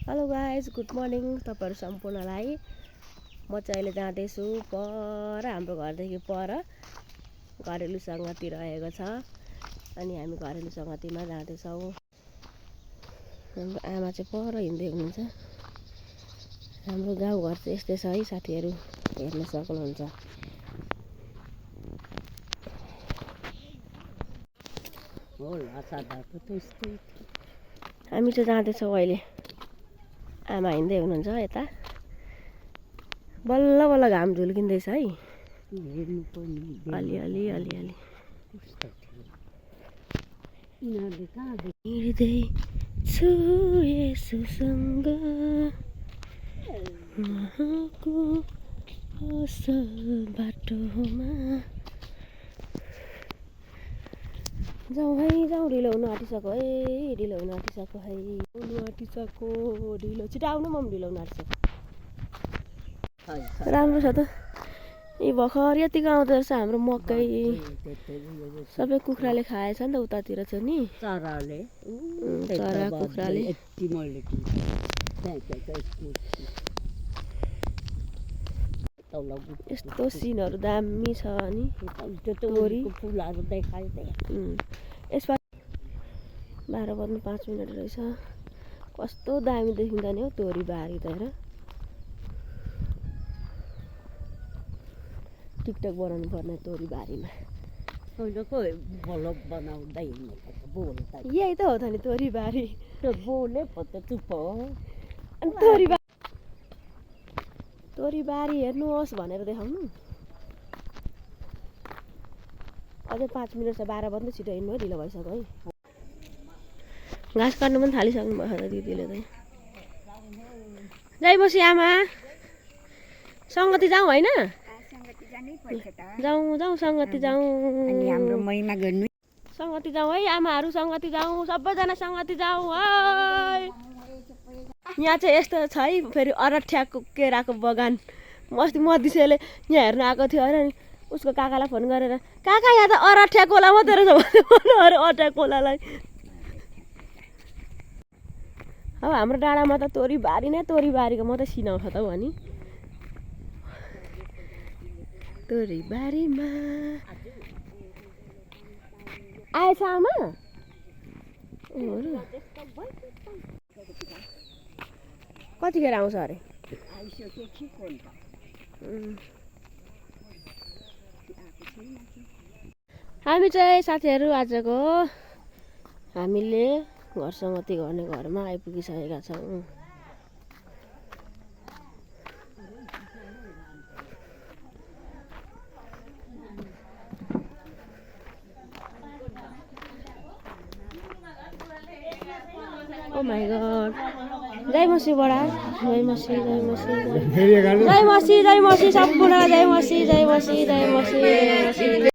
Hello guys, good morning तपाईहरु सम्पूर्णलाई। म चाहिँ अहिले जाँदैछु पर हाम्रो घरदेखि पर घरेलु संगति रहेको छ अनि हामी घरेलु संगतिमा जाँदैछौँ। हाम्रो आमा चाहिँ पर हिँड्दै हुनुहुन्छ। हाम्रो गाउँघर चाहिँ यस्तै छ है साथीहरु, हेर्न सक्नुहुन्छ। हामी चाहिँ जाँदैछौँ अहिले। आमा हिँड्दै हुनुहुन्छ यता। बल्ल बल्ल घाम झुल्किँदैछ है, अलिअलि अलिअलि। हिँड्दैछु येशूसँग उहाँको असल बाटोमा। जाउँ है, जाउँ। ढिलो हुनु आँटिसक्यो है, ढिलो हुनु आँटिसक्यो है, हुनु आँटिसक्यो ढिलो। छिटो आउनु, म ढिलो हुनु आँटिसक्यो। राम्रो छ त। यी भर्खर यतिको आउँदो रहेछ हाम्रो मकै। सबै कुखुराले खाएछ नि त, उतातिर छ नि चरा कुखुराले। यस्तो सिनहरू दामी छ नि। फुलहरू देखाइदिए। यसमा 12 बज्नु 5 मिनट रहेछ। कस्तो दामी देखिँदा नि हौ तोरी बारी त। हेर, टिकटक बनाउनु पर्ने तोरी बारीमा। यही त हो त नि तोरी बारी। अनि तोरी बारी हेर्नुहोस् भनेर देखाउनु। अझै 5 मिनट छ, 12 बज्नु। छिटो हिँड्नु है, ढिलो भइसक्यो है। घाँस काट्नु पनि थालिसक्नु भएको छ दिदीले त। जय बसी आमा, संगति जाउँ होइन? जाउँ जाउँ संगति जाउँ। अनि हाम्रो महिमा गर्नु। संगति जाउँ है आमाहरू, संगति जाउँ, सबैजना संगति जाउँ है। यहाँ चाहिँ यस्तो छ है, फेरि अरठ्याको केराको बगान। अस्ति मधिसेले यहाँ हेर्न आएको थियो अरे, उसको काकालाई फोन गरेर, काका यहाँ त अरठ्या कोला मात्रै रहेछ भन्नु अरे। अरठ्या कोलालाई अब हाम्रो डाँडामा त तोरी बारी नै तोरी बारीको मात्रै सिनाउँछ त हौ। अनि तोरी बारीमा आएछ आमा। कतिखेर आउँछ अरे? हामी चाहिँ साथीहरू आजको हामीले घर संगति गर्ने घरमा आइपुगिसकेका छौँ। Oh my God. जय मसी बडा, जय मसी, जय मसी, जय मसी, जय मसी सम्पूर्ण, जय मसी, जय मसी, जय मसी।